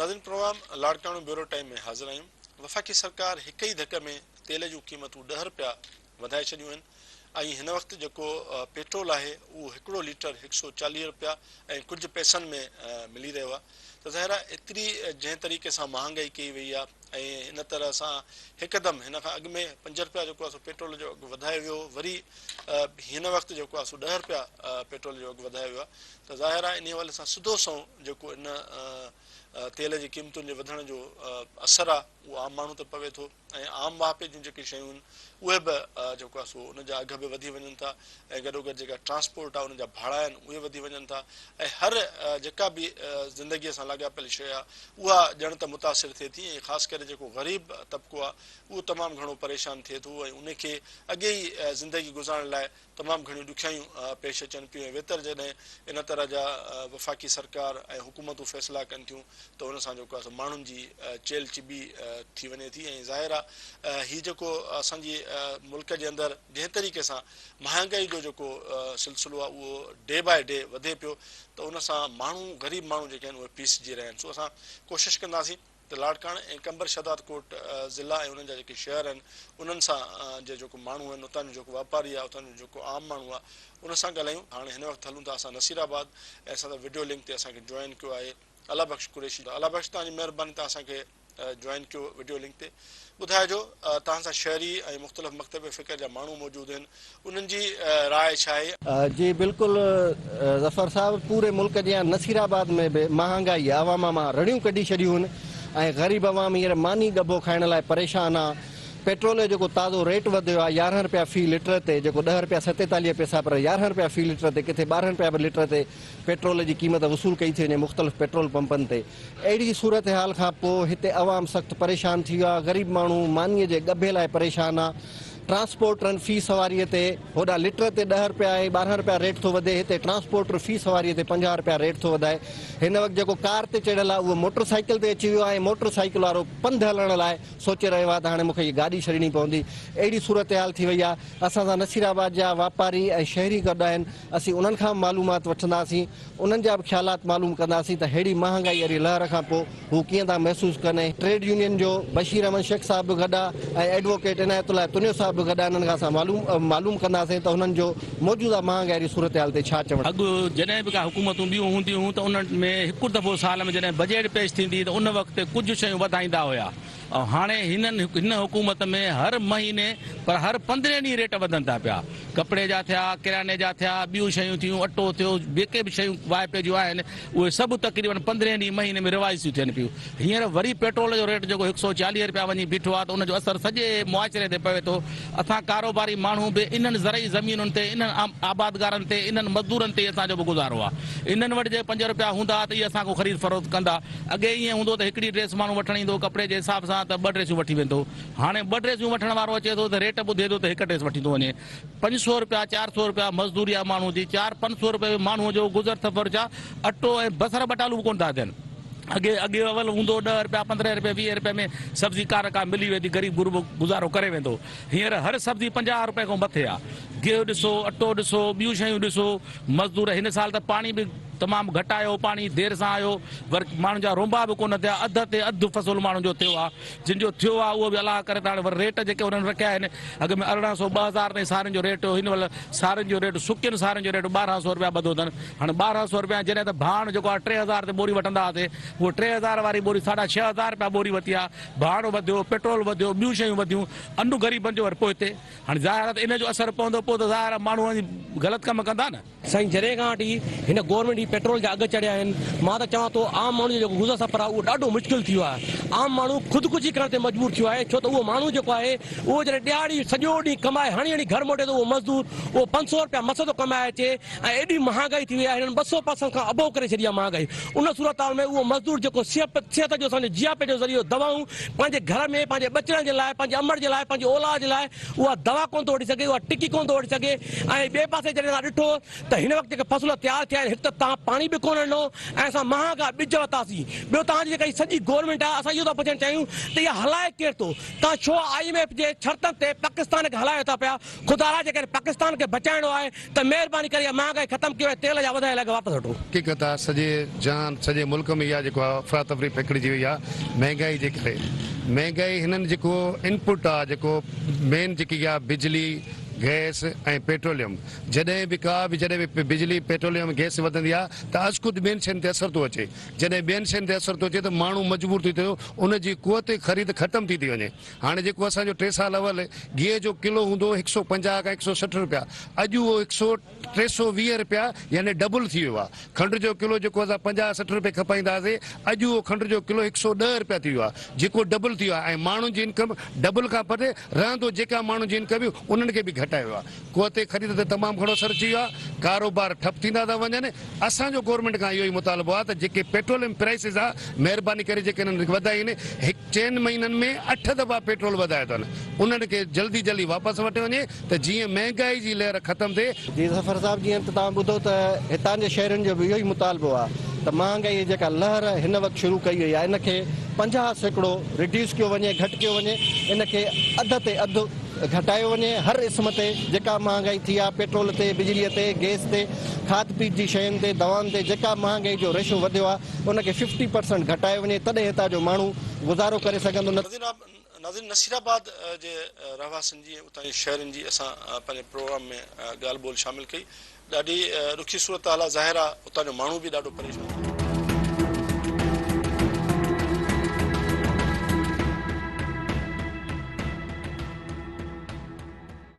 ناظرين programme Larkana bureau time ۾ حاضر آهيون. وفاقي سرڪار هڪ ئي ڌڪ ۾ تيل جون قيمتون ڏهه رپيا وڌائي ڇڏيون آهن ۽ هن وقت جيڪو پيٽرول آهي اهو هڪڙو ليٽر هڪ سئو 40 رپيا ۽ ڪجهه پئسن ۾ ملي رهيو آهي ته ظاهر آهي ايتري جنهن طريقي سان مهانگائي ڪئي وئي آهي ۽ ان طرح سان هڪدم هن کان اڳ ۾ 5 رپيا جيڪو آهي سو پيٽرول جو اگهه وڌايو ويو هو، وري هن وقت جيڪو آهي سو 10 رپيا پيٽرول جو اگهه وڌايو ويو آهي ته ظاهر آهي انهي حوالي سان سڌو سنئون جيڪو ان تيل جي قيمتن جي وڌڻ جو اثر آهي اهو عام ماڻهو تي پوي ٿو ۽ عام واهپي جون جيڪي شيون آهن اهي به جيڪو آهي سو ان جا اگهه به وڌي وڃن ٿا ۽ گڏوگڏ جيڪا ٽرانسپورٽ آهي ان جا ڀاڙا آهن اهي وڌي وڃن ٿا ۽ هر جيڪا به زندگيء سان لاڳاپيل شيء آهي اها ڄڻ ته متاثر ٿئي ٿي ۽ خاص ڪري جيڪو غريب طبقو آهي اهو تمام گهڻو پريشان ٿئي ٿو ۽ ان کي اڳي ئي زندگي گذارڻ لاء تمام گهڻيون ڏکيائيون پيش اچن پيون ۽ ويتر جڏهن ان طرح جا وفاقي سرڪار ۽ حڪومتون فيصلا ڪن ٿيون ته ان سان جيڪو آهي سو ماڻهن جي چيلهه چٻي ٿي وڃي ٿي ۽ ظاهر آهي هي جيڪو اسان جي ملڪ جي اندر جنهن طريقي سان مهانگائي جو جيڪو سلسلو آهي اهو ڊي باء ڊي وڌي پيو ته ان سان ماڻهو غريب ماڻهو جيڪي آهن اهي پيسجي رهيا آهن. سو اسان ڪوشش ڪنداسين ته لاڙڪاڻه ۽ قمبر شهدادڪوٽ ضلع ۽ انهن جا جيڪي شهر آهن انهن سان جي جيڪو ماڻهو آهن اتان جو جيڪو واپاري آهي اتان جو جيڪو عام ماڻهو آهي ان سان ڳالهايون. هاڻي هن وقت هلون ٿا اسان نصير آباد ۽ اسان سان وڊيو لنڪ تي اسان کي جوائن ڪيو آهي الله بخش قريشي. الله بخش توهان جي مهرباني توهان اسان کي جوائن ڪيو وڊيو لنڪ تي. ٻڌائجو توهان سان شهري ۽ مختلف مڪتب فڪر جا ماڻهو موجود آهن انهن جي راء ڇا آهي؟ جي بلڪل ظفر صاحب پوري ملڪ جيان نصير آباد ۾ به مهانگائي عوام مان رڙيون ڪڍي ڇڏيون آهن ۽ غريب عوام هينئر ماني ڳڀو کائڻ لاء پريشان آ پيٽرول جو جيڪو تازو ريٽ وڌيو آ 11 رپيا في لٽر تي جيڪو 10 رپيا 47 پئسا پر 11 رپيا في لٽر تي ڪٿي 12 رپيا به لٽر تي پيٽرول جي قيمت وصول ڪئي ٿي وڃي مختلف پيٽرول پمپن تي اهڙي صورتحال کان پوء هتي عوام سخت پريشان ٿي ويو آهي، غريب ماڻهو مانيء جي ڳڀي لاء پريشان آ، ٽرانسپورٽرن في سواريء تي هوڏانهن لٽر تي 10 رپيا ۽ 12 رپيا ريٽ ٿو وڌي، هتي ٽرانسپورٽر في سواريء تي 50 رپيا ريٽ ٿو وڌائي، هن وقت جيڪو ڪار تي چڙهيل آ اهو موٽر سائيڪل تي اچي ويو آهي ۽ موٽر سائيڪل وارو پنڌ هلڻ لاء سوچي رهيو آهي ته هاڻي مون کي هيء گاڏي ڇڏڻي پوندي، اهڙي صورتحال ٿي وئي آ، اسان سان نصير آباد جا واپاري ۽ شهري گڏ آهن، اسين انهن کان به معلومات وٺنداسين. انهن جا به خيالات معلوم ڪنداسين ته ههڙي مهانگائي واري لهر کان پوء هو ڪيئن ٿا محسوس ڪن ۽ ٽريڊ يونين جو بشير احمد شيخ صاحب به گڏ آ ۽ ايڊووڪيٽ عنايت الله تنيو صاحب به گڏ آ انهن کان اسان معلوم معلوم ڪنداسين ته انهن جو موجوده مهانگائي واري صورتحال تي ڇا چوڻ اڳ جڏهن به ڪا حڪومتون ٻيون هونديون هيون ته انهن ۾ هڪ دفعو سال ۾ جڏهن بجيٽ پيش ٿيندي ته ان وقت ڪجهه شيون وڌائيندا هيا ۽ هاڻي هنن هن حڪومت ۾ هر مهيني پر هر پندرهين ڏينهن ريٽ وڌن ٿا پيا. ڪپڙي جا ٿيا، ڪرياني جا ٿيا، ٻيون شيون ٿيون، اٽو ٿيو، جيڪي به شيون واهپي جون آهن اهي سڀ تقريبن پندرهين ڏينهن مهيني ۾ روايز ٿيون ٿين پيون. هينئر وري پيٽرول جو ريٽ جيڪو هڪ سئو 40 رپيا وڃي بيٺو آهي ته ان جو اثر سڄي معاشري تي پوي ٿو. اسان ڪاروباري ماڻهو به انهن زرعي زمينن تي، انهن آبادگارن تي، انهن مزدورن تي ئي اسان جو به گذارو آهي. انهن وٽ جي 5 رپيا هوندا ته اهي اسان کان خريد فروخت ڪندا. اڳي ائين هوندو ته هڪڙي ڊريس ماڻهو وٺڻ ايندو هو ڪپڙي جي حساب سان ته ٻه ڊريسون وٺي ويندو هو. هاڻي ٻه ڊريسون وٺڻ وارو اچي ٿو ته ريٽ ٻڌي ٿو ته هڪ ڊريس وٺي ٿو وڃي. 5 سئو رپيا 4 سئو رپيا مزدوري آهي ماڻهو جي. چار پنج سئو رپئي ۾ ماڻهو جو گذر سفر ڇا اٽو ۽ بصر ٻٽالو به ڪونه ٿا ٿين. اڳي اڳي اول هوندو هو 10 رپيا 15 رپيا 20 رپئي ۾ سبزي ڪا نه ڪا ملي ويندي غريب غربو گذارو ڪري ويندو هو. هينئر هر سبزي 50 رپئي کان مٿي آهي. گيهه ڏسو، اٽو ڏسو، ٻيون شيون ڏسو. مزدور هن سال ته پاڻي به تمام گهٽ آيو، پاڻي دير سان آيو، ور ماڻهن جا رونبا به ڪونه ٿيا، اڌ تي اڌ فصل ماڻهن جو ٿيو آ، جن جو ٿيو آ اهو به الله ڪري ته هاڻي ور ريٽ جيڪي انهن رکيا آهن، اڳ ۾ 18 سئو 2000 تائين سارين جو ريٽ هيو، هن مهل سارين جو ريٽ سڪين سارين جو ريٽ 12 سئو رپيا ٻڌو اٿن، هاڻي 12 سئو رپيا جڏهن ته ڀاڻ جيڪو آ 3000 تي ٻوري وٺندا هئاسي، اهو 3000 واري ٻوري 6500 رپيا ٻوري وتي آ، ڀاڻ وڌيو، پيٽرول وڌيو، ٻيون شيون وڌيون، ان غريبن جو ور پوئتي. هاڻي ظاهر آهي ته ان جو اثر پوندو پوء ته ظاهر آهي ماڻهو وڃي غلط ڪم ڪندا نه. سائين جڏهن کان وٺي هن گورنمينٽ هي پيٽرول جا اگهه چڙهيا آهن مان ته چوان ٿو عام ماڻهو جو جيڪو گذر سفر آهي اهو ڏاڍو مشڪل ٿي ويو آهي عام ماڻهو خودڪشي ڪرڻ تي مجبور ٿيو آهي ڇو ته اهو ماڻهو جيڪو آهي اهو جڏهن ڏهاڙي سڄو ڏينهن ڪمائي هڻي هڻي گهر موٽي ٿو اهو مزدور اهو 5 سئو رپيا مس ٿو ڪمائي اچي ۽ ايڏي مهانگائي ٿي وئي آهي هنن 200 پرسنٽ کان ابو ڪري ڇڏي آهي مهانگائي ان صورتحال ۾ اهو مزدور جيڪو صحت جو اسان جو جياپي جو ذريعو دوائون پنهنجي گهر ۾ پنهنجي ٻچڙن جي لاء پنهنجي امڙ جي لاء پنهنجي اولاد جي لاء اها دوا ڪونه ٿو وٺي سگهي اها ٽڪي ڪونه ٿو وٺي سگهي ۽ ٻئي پاسي جڏهن توهان ڏٺو ته هن وقت جيڪي فصل تيار ٿيا آهن هڪ ته توهان پاڻي به ڪونه ڏنو ۽ اسان مهانگا ٻج ورتاسين. ٻيو توهان جي جيڪا هي سڄي گورنمينٽ آهي اسان اهو ٿا پڇڻ چاهيون ته اها هلائي ڪير ٿو؟ توهان ڇو I M F جي شرطن تي پاڪستان کي هلايو ٿا پيا؟ خدارا جيڪڏهن پاڪستان کي بچائڻو آهي ته مهرباني ڪري اها مهانگائي ختم ڪيو ۽ تيل جا وڌايل اگهه واپس وٺو. حقيقت آ سڄي جهان سڄي ملڪ ۾ اها جيڪو آ افراتفري پکڙجي وئي آ مهنگائي جي ڪري مهنگائي هنن جيڪو انپوٽ آ جيڪو مين جيڪي آ بجلي گئس ۽ پيٽروليم جڏهن به ڪا به جڏهن به بجلي پيٽروليم گئس وڌندي آ ته ازخود ٻين شين تي اثر ٿو اچي جڏهن ٻين شين تي اثر ٿو اچي ته ماڻهو مجبور ٿي ٿو ان جي قوت خريد ختم ٿي ٿي وڃي هاڻي جيڪو اسان جو ٽي سال اول گيهه جو ڪلو هوندو هو هڪ سو 50 کان 160 روپيا اڄ اهو هڪ سو 320 روپيا يعني ڊبل ٿي ويو آهي. کنڊ جو ڪلو جيڪو اسان 50 60 روپئي کپائيندا هئاسين اڄ اهو کنڊ جو ڪلو 110 روپيا ٿي ويو آهي جيڪو ڊبل ٿي ويو آهي ۽ ماڻهن جي انڪم ڊبل کان پرتي رهندو جيڪا ماڻهن جي انڪم هئي انهن کي به گهٽايو ويو آهي. قوت خريد تي تمام گهڻو اثر اچي ويو آهي ڪاروبار ٺپ ٿيندا ٿا وڃن اسان جو گورنمينٽ کان اهو ئي مطالبو آهي ته جيڪي پيٽروليم پرائسز آهي مهرباني ڪري جيڪي انهن وڌائي آهن هڪ چئن مهينن ۾ اٺ دفعا پيٽرول وڌايو اٿن انهن کي جلدي جلدي واپس وٺيو وڃي ته جيئن مهنگائي جي لهر ختم ٿئي. جي ظفر صاحب جيئن ته توهان ٻڌو ته هتان جي شهرين جو به اهو ئي مطالبو آهي ته مهانگائي جي جيڪا لهر هن وقت شروع ڪئي وئي آهي ان کي 50% ريڊيوس ڪيو وڃي گهٽ ڪيو وڃي ان کي اڌ تي اڌ گهٽايو وڃي هر اسم تي جيڪا مهانگائي ٿي آهي پيٽرول تي بجلي تي گئس تي کاڌ پيت جي شين تي دوائن تي جيڪا مهانگائي جو ريشو وڌيو آهي ان کي ففٽي پرسنٽ گهٽايو وڃي تڏهن هتان جو ماڻهو گذارو ڪري سگهندو نه ناظرين نصير آباد جي رهواسين جي ۽ اتان جي شهرين جي اسان پنهنجي پروگرام ۾ ڳالهه ٻولهه شامل ڪئي ڏاڍي ڏکي صورتحال آهي ظاهر آهي اتان جو ماڻهو به ڏاڍو پريشان آهي.